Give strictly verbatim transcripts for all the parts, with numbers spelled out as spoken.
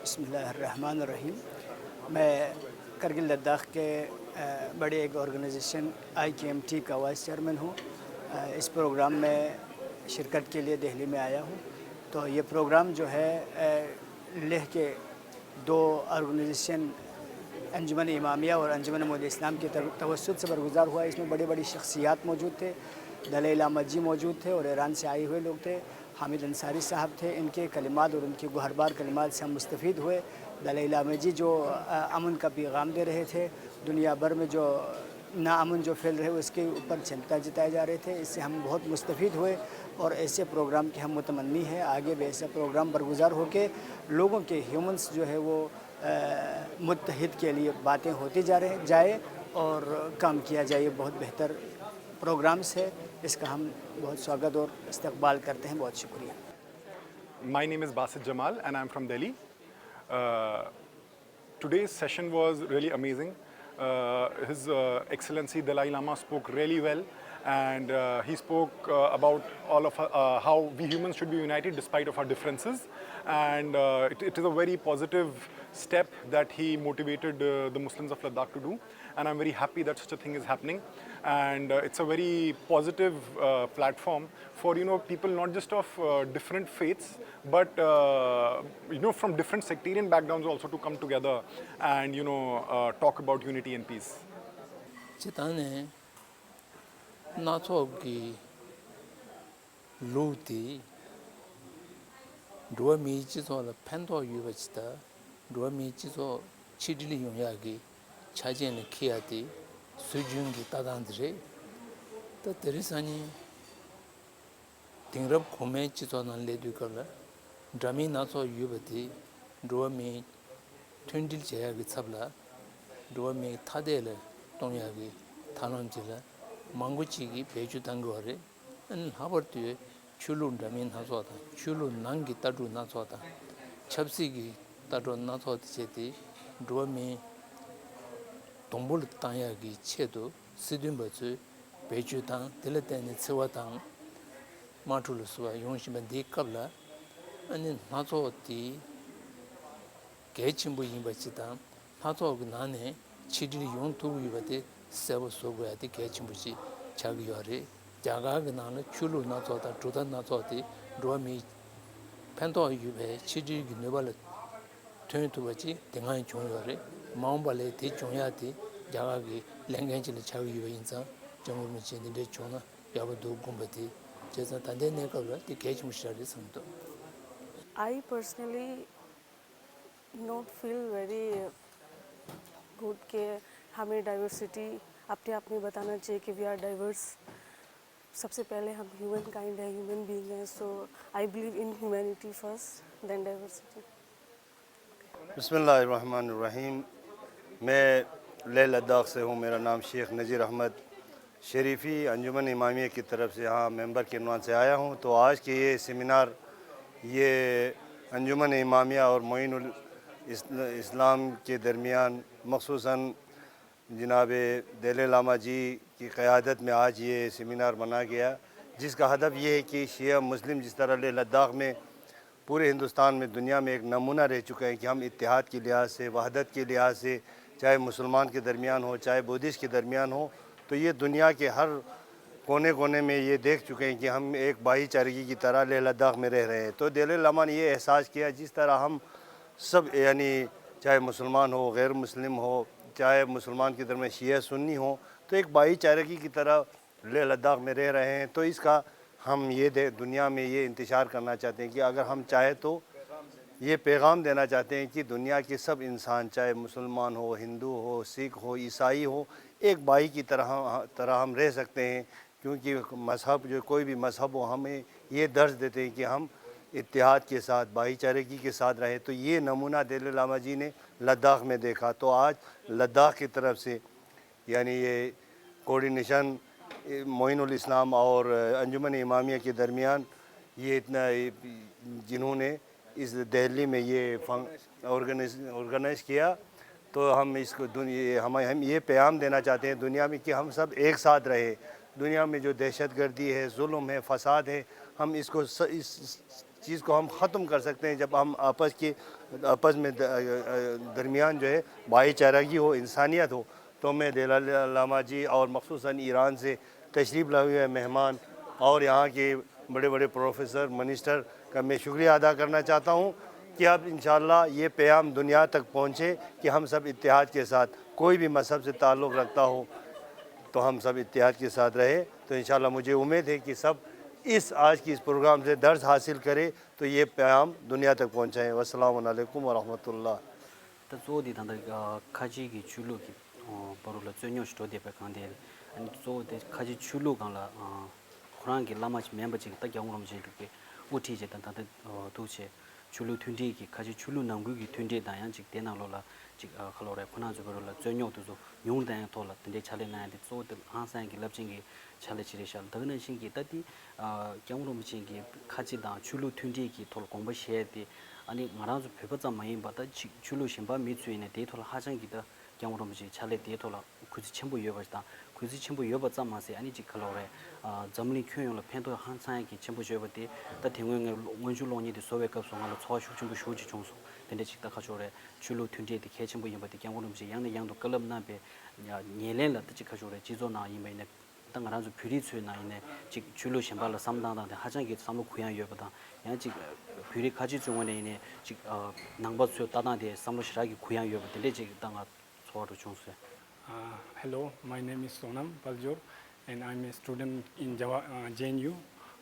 بسم اللہ الرحمن الرحیم۔ میں کرگل لداخ کے، آ، بڑی ایک آرگنائزیشن آئی کے ایم ٹی کا وائس چیئرمین ہوں۔ آ، اس پروگرام میں شرکت کے لیے دہلی میں آیا ہوں۔ تو یہ پروگرام جو ہے، آ، لیہ کے دو آرگنائزیشن انجمن امامیہ اور انجمن معین الاسلام کے تو-، توسط سے برگزار ہوا۔ اس میں بڑی بڑی شخصیات موجود تھے، دلائی لامہ جی موجود تھے اور ایران سے آئے ہوئے لوگ تھے۔ حامد انصاری صاحب تھے، ان کے کلمات اور ان کے گوہر بار کلمات سے ہم مستفید ہوئے۔ دلائی لامہ جی جو، آ، امن کا پیغام دے رہے تھے، دنیا بھر میں جو ناامن جو پھیل رہے اس کے اوپر چنتا جتائے جا رہے تھے، اس سے ہم بہت مستفید ہوئے اور ایسے پروگرام کے ہم متمنی ہیں، آگے بھی ایسا پروگرام برگزار ہو کے لوگوں کے ہیومنس جو ہے وہ، آ، متحد کے لیے باتیں ہوتی جا رہے جائے اور کام کیا جائے۔ یہ بہت بہتر پروگرامس ہے، اس کا ہم بہت سواگت اور استقبال کرتے ہیں۔ بہت شکریہ۔ My name is Basit Jamal and I'm from Delhi. Uh, today's session was really amazing. Uh, His uh, Excellency Dalai Lama spoke really well, and uh, he spoke uh, about all of uh, how we humans should be united despite of our differences, and uh, it, it is a very positive step that he motivated uh, the Muslims of Ladakh to do, and I'm very happy that such a thing is happening, and uh, it's a very positive uh, platform for, you know, people not just of uh, different faiths, but uh, you know, from different sectarian backgrounds also to come together and, you know, uh, talk about unity and peace. སྤྱི་བཏང་ནས་སྣ་ཚོགས་ཀྱི་ལུགས་དེ་འགྲོ་བ་མིའི་སྤྱི་ཚོགས་ལ་ཕན་ཐོགས་ཡོད་པ་ཅིག་དང་། འགྲོ་བ་མིའི་སྤྱི་ཚོགས་ཆིག་སྒྲིལ་ཡོང་ཡག་གི་ཆ་རྐྱེན་ལ་འཁེལ་ཡག་དེ་སྲོལ་རྒྱུན་གྱི་ལྟ་སྟངས་དེ་རེད། ད་དེ་རིང་སང་ཉིན་དེང་རབས་གོང་མའི་སྤྱི་ཚོགས་ནང་སླེབས་དུས་སྐབས་ལ་འདྲ་མིན་སྣ་ཚོགས་ཡོད་པ་དེ་འགྲོ་བ་མིའི་མཐུན་སྒྲིལ་བྱེད་ཡག་གི་ཚབ་ལ་འགྲོ་བ་མིའི་ཐ་དད་ལ་གཏོང་ཡག་གི་ཐབས་ལམ་ཅིག་ལ་མང་པོ་ཅིག་གིས་བེད་སྤྱོད་གཏང་གི་ཡོད་རེད། ཨ་ནི་ལྷག་པར་དུ་ཆོས་ལུགས་འདྲ་མིན་སྣ་ཚོགས་དང་། ཆོས་ལུགས་ནང་གི་ལྟ་གྲུབ་སྣ་ཚོགས་དང་། ཆབ་སྲིད་ཀྱི་ལྟ་གྲུབ་སྣ་ཚོགས་དེ་བྱས་ཏེ་འགྲོ་བ་མིའི་སྡོང་པོ་ལ་བཏང་ཡག་གི་ཆེད་དུ་སྲིད་དོན་པ་ཚོས་བེད་སྤྱོད་དང་། དེ་ལ་བརྟེན་ནས་འཚེ་བ་དང་དམག་འཁྲུག་ལ་སོགས་པ་ཡོང་བཞིན་པ་འདིའི་སྐབས་ལ། ཨ་ནི་སྣ་ཚོགས་དེ་གལ་ཆེན་པོ་ཡིན་པ་ཅིག་དང་། སྣ་ཚོགས་ཀྱི་ནང་ནས་ཆིག་སྒྲིལ་ཡོང་ཐུབ་ཀྱི་ཡོད་པ་དེ་གསལ་པོ་བཟོ་དགོས་ཡ་དེ་གལ་ཆེན་པོ་ཞིག་ཆགས་ཀྱི་ཡོད་རེད། རྒྱ་གར་གྱི་ནང་ལ་ཆོས་ལུགས་སྣ་ཚོགས་དང་གྲུབ་མཐའ་སྣ་ཚོགས་དེ་འགྲོ་བ་མིའི་ཕན་ཐོགས་ཡོད་པའི་ཆིག་སྒྲིལ་གྱི་ནུས་པ་ལ་ཐོན་ཐུབ་པ་ཅིག་དེ་སྔ་བྱུང་ཡོད་རེད། མ་འོངས་པ་ལ་དེ་འབྱུང་ཡ་དེ་རྒྱ་གར་གྱི་ལས་འགན་ཅིག་ལ་ཆགས་ཀྱི་ཡོད་པ་ཡིན་ཙང་། སྐྱབས་མགོན་རིན་པོ་ཆེ་འདི་འདྲས་བྱུང་ན་ཡག་པོ་འདུག་དགོངས་པ་དེ་བྱས་ཙང་། ད་ལྟའི་གནས་སྐབས་ལ་དེ་གལ་ཆེན་པོ་ཞིག་རེད་བསམ་གྱི་འདུག I personally not feel very good कि हमें डाइवर्सिटी अपने आप में बताना चाहिए कि we are diverse. सबसे पहले हम ह्यूमन काइंड है, ह्यूमन बीइंग है। So I believe in humanity first, then diversity. بسم اللہ الرحمن الرحیم۔ میں لیہ لداخ سے ہوں، میرا نام شیخ نذیر احمد شریفی، انجمن امامیہ کی طرف سے یہاں ممبر کے عنوان سے آیا ہوں۔ تو آج کے یہ سیمینار، یہ انجمن امامیہ اور معین الاسلام کے درمیان، مخصوصاً جناب دلائے لامہ جی کی قیادت میں آج یہ سیمینار بنا گیا، جس کا ہدف یہ ہے کہ شیعہ مسلم جس طرح لیہ لداخ میں پورے ہندوستان میں، دنیا میں ایک نمونہ رہ چکے ہیں کہ ہم اتحاد کے لحاظ سے، وحدت کے لحاظ سے، چاہے مسلمان کے درمیان ہو، چاہے بدھسٹ کے درمیان ہو، تو یہ دنیا کے ہر کونے کونے میں یہ دیکھ چکے ہیں کہ ہم ایک بھائی چارگی کی طرح لیہ لداخ میں رہ رہے ہیں۔ تو دلائے لامہ نے یہ احساس کیا، جس طرح ہم سب، یعنی چاہے مسلمان ہو، غیر مسلم ہو، چاہے مسلمان کے درمیان شیعہ سنی ہو، تو ایک بھائی چارگی کی طرح لیہ لداخ میں رہ رہے ہیں۔ تو اس کا ہم یہ دے-، دنیا میں یہ انتشار کرنا چاہتے ہیں کہ اگر ہم چاہیں تو یہ پیغام دینا چاہتے ہیں کہ دنیا کے سب انسان، چاہے مسلمان ہو، ہندو ہو، سکھ ہو، عیسائی ہو، ایک بھائی کی طرح، طرح ہم رہ سکتے ہیں، کیونکہ مذہب، جو کوئی بھی مذہب ہو، ہمیں یہ درس دیتے ہیں کہ ہم اتحاد کے ساتھ، بھائی چارگی کے ساتھ رہیں۔ تو یہ نمونہ دلائے لامہ جی نے لداخ میں دیکھا۔ تو آج لداخ کی طرف سے، یعنی یہ کوآرڈینیشن معین الاسلام اور انجمن امامیہ کے درمیان، یہ اتنا، جنہوں نے اس دہلی میں یہ فن-، آرگنائز، آرگنائز کیا، تو ہم اس کو دن-، یہ، ہم، ہم یہ پیام دینا چاہتے ہیں دنیا میں کہ ہم سب ایک ساتھ رہیں۔ دنیا میں جو دہشت گردی ہے، ظلم ہے، فساد ہے، ہم اس کو س-، اس चीज़ को हम ख़त्म कर सकते हैं जब हम आपस के आपस में द- अ- अ- दरमियान जो है भाईचारागी हो, इंसानियत हो। तो मैं दलाई लामा जी और मखसूसन ईरान से तशरीफ़ लाए हुए मेहमान और यहाँ के बड़े बड़े प्रोफेसर, मिनिस्टर का मैं शुक्रिया अदा करना चाहता हूँ कि अब इंशाल्लाह ये पैगाम दुनिया तक पहुँचे कि हम सब इत्तेहाद के साथ, कोई भी मज़हब से ताल्लुक़ रखता हो तो हम सब इत्तेहाद के साथ रहे। तो इंशाल्लाह मुझे उम्मीद है कि सब इस आज की इस प्रोग्राम से दर्स हासिल करें, तो ये पैगाम दुनिया तक पहुँचाएँ। वस्सलाम वालेकुम व रहमतुल्लाह। ད་གཙོ་བོ་དེ་ད་ལྟ་ཁ་ཆེ་གི་ཆོས་ལུགས་ཀྱི་བར་ལ་རྩོད་རྙོག་ཞིག་འགྲོ་བསྡད་པའི་སྒང་དེ། ཨ་ནི་གཙོ་བོ་དེ་ཁ་ཆེ་ཆོས་ལུགས་སྒང་ལ་ཁོ་རང་གི་བླ་མ་ཅིག་མིན་པ་ཅིག་ད་སྐྱབས་མགོན་རིན་པོ་ཆེ་འདུག་པས་དབུ་ཁྲིད་བྱས། ད་ད་ལྟ་འདུག་བྱས། ཆོས་ལུགས་མཐུན་སྒྲིལ་གྱི་ཁ་ཆེ་ཆོས་ལུགས་ནང་ཁུལ་གྱི་མཐུན་སྒྲིལ་དང་ཡང་ཅིག་དེ་ནང་ལོགས་ལ་ཅིག་ཁ་ལོ་རེ་ཁོ་ན་ཚོའི་བར་ལ་རྩོད་རྙོག་དེ་ཚོ་ཉུང་དུ་ཡང་ཐོག་ལ་དེ་འདྲའི་ཕྱག་ལས་གནང་ཡ་དེ་གཙོ་བོ་དེ་ཧང་སང་གི་རླབས་ཆེན་གྱི་ཕྱག་ལས་ཅིག་རེད་ཤག་ད་ག་ནང་བཞིན་གྱི་ད་དེ་སྐྱབས་མགོན་རིན་པོ་ཆེ་གི་ཁ་ཆེ་དང་ཆོས་ལུགས་མཐུན་སྒྲིལ་གྱི་ཐོག་ལ་དགོངས་པ་བཞེས་ཏེ། ཨ་ནི་ང་རང་ཚོ་བོད་པ་ཙམ་མ་ཡིན་པ་ད་ཅིག་ཆོས་ལུགས་གཞན་པ་མི་ཚོས་ཡིན་ནའི་དེའི་ཐོག་ལ་ཧ་ཅང་གི་ད་སྐྱབས་མགོན་རིན་པོ་ཆེའི་ཕྱག་ལས་དེའི་ཐོག་ལ་གུས་བརྩི་ཆེན་པོ་ཡོད་པ་དང་། གུས་བརྩི་ཆེན་པོ་ཡོད་པ་ཙམ་མ་ཟད། ཨ་ནི་ཅིག་ཁ་ལོ་རེ་འཛམ་གླིང་ཁྱོན་ཡོངས་ལ་ཕན་ཐོགས་ཧང་སང་ཡ་གི་ཆེན་པོ་ཡོད་པ་དེ། ད་དེ་སྔོན་ངས་སྔོན་བྱུང་གློག་བརྙན་དེ་བཟོ་བའི་སྐབས་སུ་ང་ལ་ཚོར་བ་ཤུགས་ཆེན་པོ་ཞེ་པོ་ཅིག་བྱུང་སོང་། དེ་འདྲ་ཅིག་ད་ཁ་ཕྱོགས་རེ་ཆོས་ལུགས་མཐུན་སྒྲིལ་དེ་གལ་ཆེན་པོ་ཡིན་པ་དེ་སྐྱབས་མགོན་རིན་པོ་ཆེས་ཡང་ནས་ཡང་དུ་བཀའ་སློབ་གནང་བའི་ཉེར་ལེན་ལ་ད་ཅིག་ཁ་ཕྱོགས་རེ་སྤྱི་ཚོགས་ནང་ཡིན་པ་ཡིན་ན། ད་ང་རང་ཚོ་བོད་རིགས་ཚོའི་ནང་ཡིན་ནའི་ཅིག་ཆོས་ལུགས་གཞན་པ་ལ་བསམ་བློ་བཏང་སྟངས་དེ་ཧ་ཅང་གི་བསམ་བློ་གུ་ཡངས་ཡོད་པ་དང་། ཡང་ཅིག་བོད་རིགས་ཁ་ཆེ་ཚོའི་ངོས་ནས་ཡིན་ནའི་ཅིག་ནང་པ་ཚོའི་ལྟ་སྟངས་དེ་བསམ་བློ་ཞེ་དྲག་གི་གུ་ཡངས་ཡོད་པ་དེ་འདྲས་ཅིག་ད་ང་ཚོར་བ་འདྲ་བྱུང་སོང་། Uh, hello, my name is Sonam Paljor, and I'm a student in Java, uh, J N U,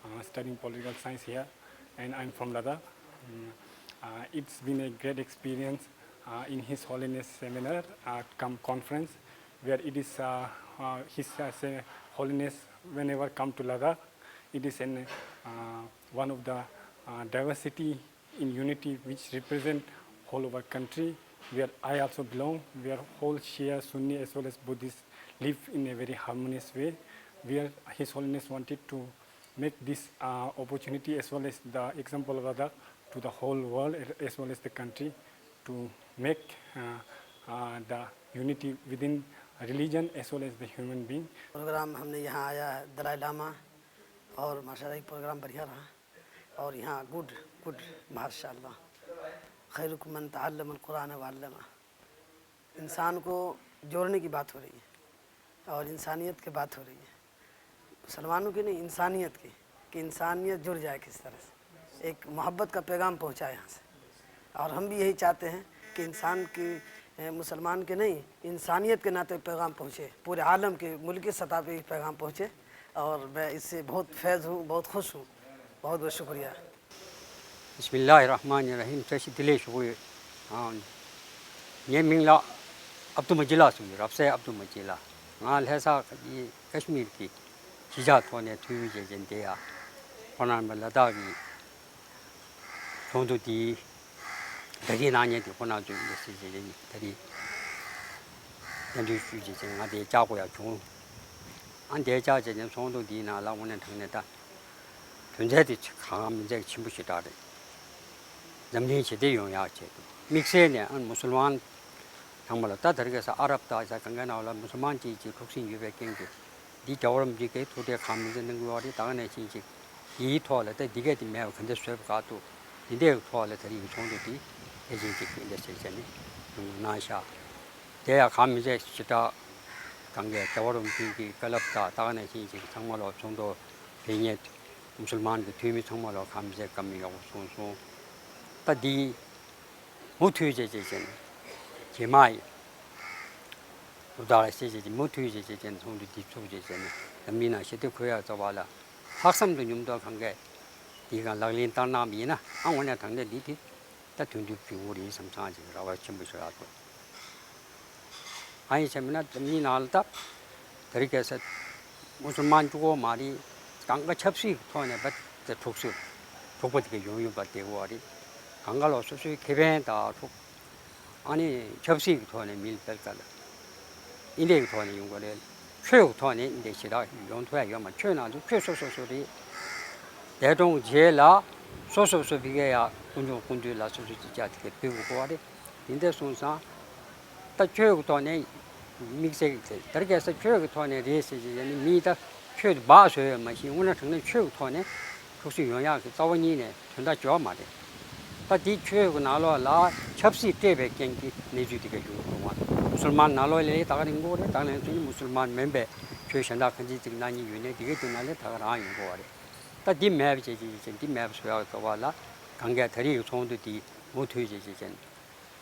uh, studying political science here, and I'm from Ladakh. Mm, uh, it's been a great experience uh, in His Holiness seminar uh, cum conference, where it is uh, uh, His uh, say, Holiness whenever come to Ladakh, it is an, uh, one of the uh, diversity in unity which represent whole of our country, where I also belong, where whole Shia, Sunni as well as Buddhists live in a very harmonious way, where His Holiness wanted to make this uh, opportunity as well as the example of Ladakh to the whole world as well as the country to make uh, uh, the unity within religion as well as the human being. Programme हमने यहाँ आया है, दलाई लामा, और माशाल्लाह एक प्रोग्राम बढ़िया रहा। और यहाँ गुड गुड माशाल्लाह, खैरुकुम मन तअल्लमल कुरान व अल्लमा। इंसान को जोड़ने की बात हो रही है और इंसानियत की बात हो रही है, मुसलमानों की नहीं, इंसानियत की, कि इंसानियत जुड़ जाए किस तरह से, एक मोहब्बत का पैगाम पहुँचाए यहाँ से। और हम भी यही चाहते हैं कि इंसान की, मुसलमान के नहीं, इंसानियत के नाते पैगाम पहुँचे, पूरे आलम के मुल्की सतह पे ये पैगाम पहुँचे। और मैं इससे बहुत फैज़ हूँ, बहुत खुश हूँ। बहुत बहुत शुक्रिया। بسم الله الرحمن الرحيم. བཀྲ་ཤིས་བདེ་ལེགས་ཞུ་གི་ཡོད། ཨང་། ངའི་མིང་ལ་ཨབ་དུ་མ་ཇི་ལ་ཟེར་གི་ཡོད། རབ་གསལ་ཨབ་དུ་མ་ཇི་ལ། ང་ལྷ་ས་ཀ་ཀ་ཤི་མིར་གྱི་གཞིས་ཆགས་ཐོག་ནས་ཐུགས་ཡོད་བྱས་ཀྱི་འདི་ཡ། ཁོ་རང་ལ་དྭགས་ཀྱི་ཚོགས་འདུ་འདིའི་གྲ་སྒྲིག་གནང་མཁན་དེ་ཁོ་རང་ཚོ་ཡིན་ཟེར་བྱས་ནས་ད་རེས་བསྟན་འགྲོའི་ཤུལ་བྱས་ཀྱི་ང་དེ་བཅར་དགོས་ཡ་བྱུང་། ཨ་འདས་བཅར་བྱས་ནས་ཚོགས་འདུ་འདིའི་ནང་ལ་དངོས་གནས་དྲང་གནས་ད། དོན་ཚན་དེ་གང་མིན་ཚད་ཆེན་པོ་ཞེ་དྲག་རེད། འཛམ་གླིང་ཞི་བདེ་ཡོང་ཡག་ཆེད་དུ་དམིགས་བསལ་ནས་ཨ་མུ་སུལ་མཱན་ཚང་མ་ལ་ད་དེ་རིང་ཁ་སང་ཨ་རབ་དང་ས་གང་ག་ནང་ལ་མུ་སུལ་མཱན་གཅིག་གཅིག་འཁྲུག་ཟིང་ཡོད་པའི་རྐྱེན་གྱིས་འདི་རྒྱལ་བ་རིན་པོ་ཆེ་གིས་ཐུགས་ཁྲལ་གང་མིན་ཚད་གནང་གི་ཡོད་རེད། ད་ག་ནང་བཞིན་ཅིག་འདིའི་ཐོག་ལ་ད་འདི་གས་དེ་མེད་པ་ག་འདྲ་བཟོས་པ་ག་འདུག་འདི་འདྲའི་ཐོག་ལ་ད་རིང་ཚོགས་འདུ་འདི་ལྷས་བྱིན་གཅིག་འདི་འདྲ་བྱས་བྱས་ནས་ཡོང་གནང་ཤག་དེ་ཡང་གང་མིན་ཚད་ཞེ་དྲག་གང་གས་རྒྱལ་བ་རིན་པོ་ཆེ་གི་བཀའ་སློབ་དང་ད་ག་ནང་བཞིན་ཅིག་ཚང་མ་ལ་ཚོགས་འདུ་ཕེབས་མཁན་མུ་སུལ་མཱན་གྱི་འཐུས་མི་ཚང་མ་ལ་གང་མིན་ཚད་བཀའ་མོལ་ཡག་པོ་གསུངས་སོང་། ད་འདི་མུ་མཐུད་བྱས་བྱས་བྱས་ནས་རྗེས་མ་ཡི་རུ་དར་ལ་བཤད་བྱས་བྱས་མུ་མཐུད་བྱས་བྱས་བྱས་ནས་ཚོགས་འདུ་འདི་ཚུགས་བྱས་བྱས་ནས་འཛམ་གླིང་ནང་ཞི་བདེ་འཁོད་ཡག་བཟོ་བ་ལ་ལྷག་བསམ་དང་མཉམ་དུ་གང་གས་འདི་གང་ལག་ལེན་བསྟར་གནང་བ་ཡིན་ན་ཨ་དངོས་གནས་དྲང་གནས་འདི་དེ། ད་དོན་འགྲུབ་ཀྱི་འོ་རེད་བསམ་སང་ཅིག་རེ་བ་ཆེན་པོ་ཞིག་རག་འདུག་ཨ་ཡིན་ཟེར་མིན་ན་འཛམ་གླིང་ནང་ལ་ད་དེ་རིང་ཁ་སང་མུ་སུལ་མཱན་གཅིག་པོ་མ་རེད། གང་ག་ཆབ་སྲིད་ཀྱི་ཐོག་ནས་བ་དེ་འཁྲུག་སྲོལ་འཁྲུག་པ་དེ་ག་ཡོང་ཡོང་པ་དེ་གོ་བ་རེད། གང་ག་ལ་སོ་སོའི་ཁེ་ཕན་དང་འཁྲུག་ཨ་ནི་ཆབ་སྲིད་ཀྱི་ཐོག་ནས་མི་ལ་སྤེལ་དཀའ་ལ། འདི་འདྲའི་ཐོག་ནས་ཡོང་གི་རེད། ཆོས་ཀྱི་ཐོག་ནས་འདི་འདྲ་ཞེ་དྲག་ཡོང་ཐུབ་ཡ་ཡོད་མ་རེད། ཆོས་ནང་དུ་ཆོས་སོ་སོ་སོ་རེད། འདས་གྲོངས་རྗེས་ལ་སོ་སོ་སོ་ཕ་གིར་ཡ་སྐུ་མཆོག་སྐུ་མདུན་ལ་སོ་སོ་ཅིག་ཅར་དེ་ག་ཕུལ་དགོས་པ་རེད། འདི་འདྲ་སོང་ཙང་ད་ཆོས་ཀྱི་ཐོག་ནས་དམིགས་བསལ་གྱི་དེ་ལྟར་གལ་སྲིད་ཆོས་ཀྱི་ཐོག་ནས་རེད་ཟེར་གྱི་ཡོད་ན་མིས་ད་ཆོས་དེ་སྦགས་བཟོས་ཡོད་མ་གཞི་དངོས་གནས་དྲང་གནས་ཆོས་ཀྱི་ཐོག་ནས་ འཁྲུག་ཟིང་ཡོང་ཡག་གི་རྩ་བ་ཉིད་ནས་དོན་དག་བྱེད་པ་མ་རེད། ད་འདི་ཆོས་ཀྱི་ནང་ལོགས་ལ་ཆབ་སྲིད་སྤྲད་པའི་རྐྱེན་གྱིས་གནས་ཚུལ་དེ་ག་བྱུང་འགྲོ་བ། མུ་སུལ་མཱན་ནང་ལོགས་ལ་ད་ག་ནས་ཡོང་གི་རེད། ད་ག་ནས་ཚུན་མུ་སུལ་མཱན་མིན་པའི་ཆོས་གཞན་དག་གང་ཅི་ཅིག་གནང་མཁན་ཡོད་ནའི་དེ་གའི་དོན་ནང་ལ་ད་ག་རང་ཡོང་གི་རེད། ད་འདི་མེད་པ་བྱས་བྱས་བྱས་འདི་མེད་པ་བཟོ་ཡག་གི་བ་ལ་གང་གས་ད་རེས་ཀྱི་ཚོགས་འདུ་འདི་མུ་མཐུད་བྱས་བྱས་བྱས།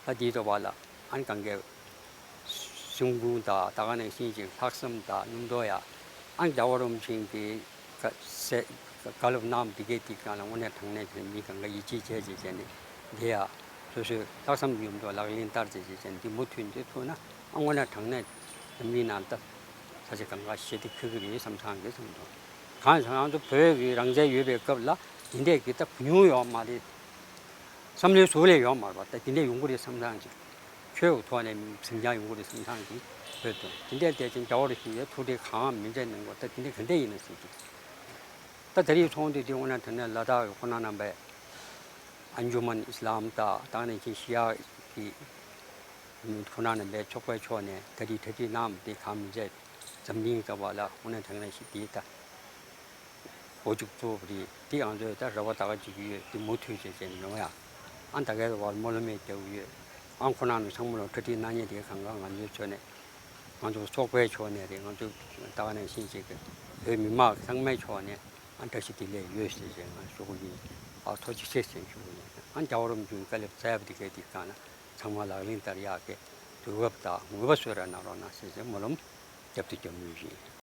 ད་འདིའི་ཐོག་པ་ལ་ཨན་གང་གའི་སེམས་ཁུངས་དང་ད་ག་ནང་བཞིན་ཅིག་ལྷག་བསམ་དང་སྙིང་སྟོབས་ཡ། ཨན་རྒྱལ་བ་རིན་པོ་ཆེ་གི་བཀའ་སྩལ་བཀའ་སློབ་གནང་འདི་གའི་དེ་གང་ལ་དངོས་གནས་དྲང་གནས་དེ་མི་གང་ག་ཡིད་ཆེས་བྱས་བྱས་བྱས་ནས་འདི་ཡ་སོ་སོའི་ལྷག་བསམ་ཡོད་མདོག་ལག་ལེན་བསྟར་བྱས་བྱས་བྱས་འདི་མུ་མཐུད་འདི་ཐུག་ན་ཨ་དངོས་གནས་དྲང་གནས་འཛམ་གླིང་ནང་ད་ས་ཆ་གང་ག་ཞེ་དེ་ཁེ་གི་རེད་བསམ་ཚང་གི་བསམ་འདུག་གང་ཟེར་ང་ཚོ་བོད་ཀྱི་རང་བཙན་ཡོད་པའི་སྐབས་ལ་འདི་འདྲས་ཀྱི་ད་གུ་ཉུང་ཡོད་མ་རེད། བསམ་བློའི་གཟུགས་ལས་ཡོང་མ་རེད་པ། ད་དེ་འདྲ་ཡོང་གི་རེད་བསམ་སྟངས་ཅིག་ཆོས་ཀྱི་ཐོག་ནས་ཟིང་ཆ་ཡོང་གི་རེད་བསམ་སྟངས་ཅིག་བོད་དུ་དེ་འདྲ་བལྟས་ཙང་རྒྱལ་བ་རིན་པོ་ཆེ་ཡ་ཐུགས་ཁྲལ་གང་མི་མཛད་གནང་གོ་ད་དེ་འདྲ་ག་འདྲ་ཡིན་ན་ཟེར་གྱི། ད་ད་རེས་ཚོགས་འདུ་དེ་དངོས་གནས་དྲང་གནས་ལ་དྭགས་ཀྱི་ཁོང་རྣམ་པའི་ཨན་ཇུ་མན་ཨིས་ལམ་དང་ད་ནས་ཀྱི་ཤི་ཡ་གི་ཁོང་རྣམ་པའི་ཚོགས་པའི་ཕྱོགས་ནས་ད་རེས་གྲ་སྒྲིག་གནང་བ་དེ་གང་མི་མཛད་འཛམ་གླིང་ག་བ་ལ་དངོས་གནས་དྲང་གནས་ཤིག་དེ་ད། འགོ་མཇུག་གཙོ་བོ་རེད། འདི་ང་ཚོས་ད་རེ་བ་ད་ག་ཅིག་ཡོད་འདི་མུ་མཐུད་བྱས་བྱས་ནས་ཡོང་ཡ། ཨ་ད་གའི་བར་སྨོན་ལམ་མེད་རྒྱག་གི་ཡོད། ཨ་ཁོ་ནང་ནས་ཚང་མ་ལ་གྲ་སྒྲིག་གནང་མཁན་དེ་གང་ག་ང་ཚོའི་ཕྱོགས་ནས་ང་ཚོ་ཚོགས་པའི་ཕྱོགས་ནས་རེད། ང་ཚོ་ད་ག་ནང་བཞིན་བྱས་ཀྱི་བོད་མི་མང་ཚང་མའི་ཕྱོགས་ནས་ཨ་བཀྲ་ཤིས་བདེ་ལེགས་ཡོད་ཟེར་བྱས་ང་ཞུ་གི་ཡིན། ཨ་ཐུགས་རྗེ་ཆེ་ཟེར་ཞུ་གི་ཡིན། ཨ་རྒྱལ་བ་རིན་པོ་ཆེའི་བཀའ་སློབ་སྩལ་བ་དེ་གའི་དེ་གང་ན་ཚང་མ་ལག་ལེན་བསྟར་ཡག་གི་དུས་བབ་དང་ངེས་པ་བཟོས་ར་གནང་རོགས་གནང་ཟེར་བྱས་སྨོན་ལམ་རྒྱབ་ཏུ་རྒྱབ་མུས་ཡིན།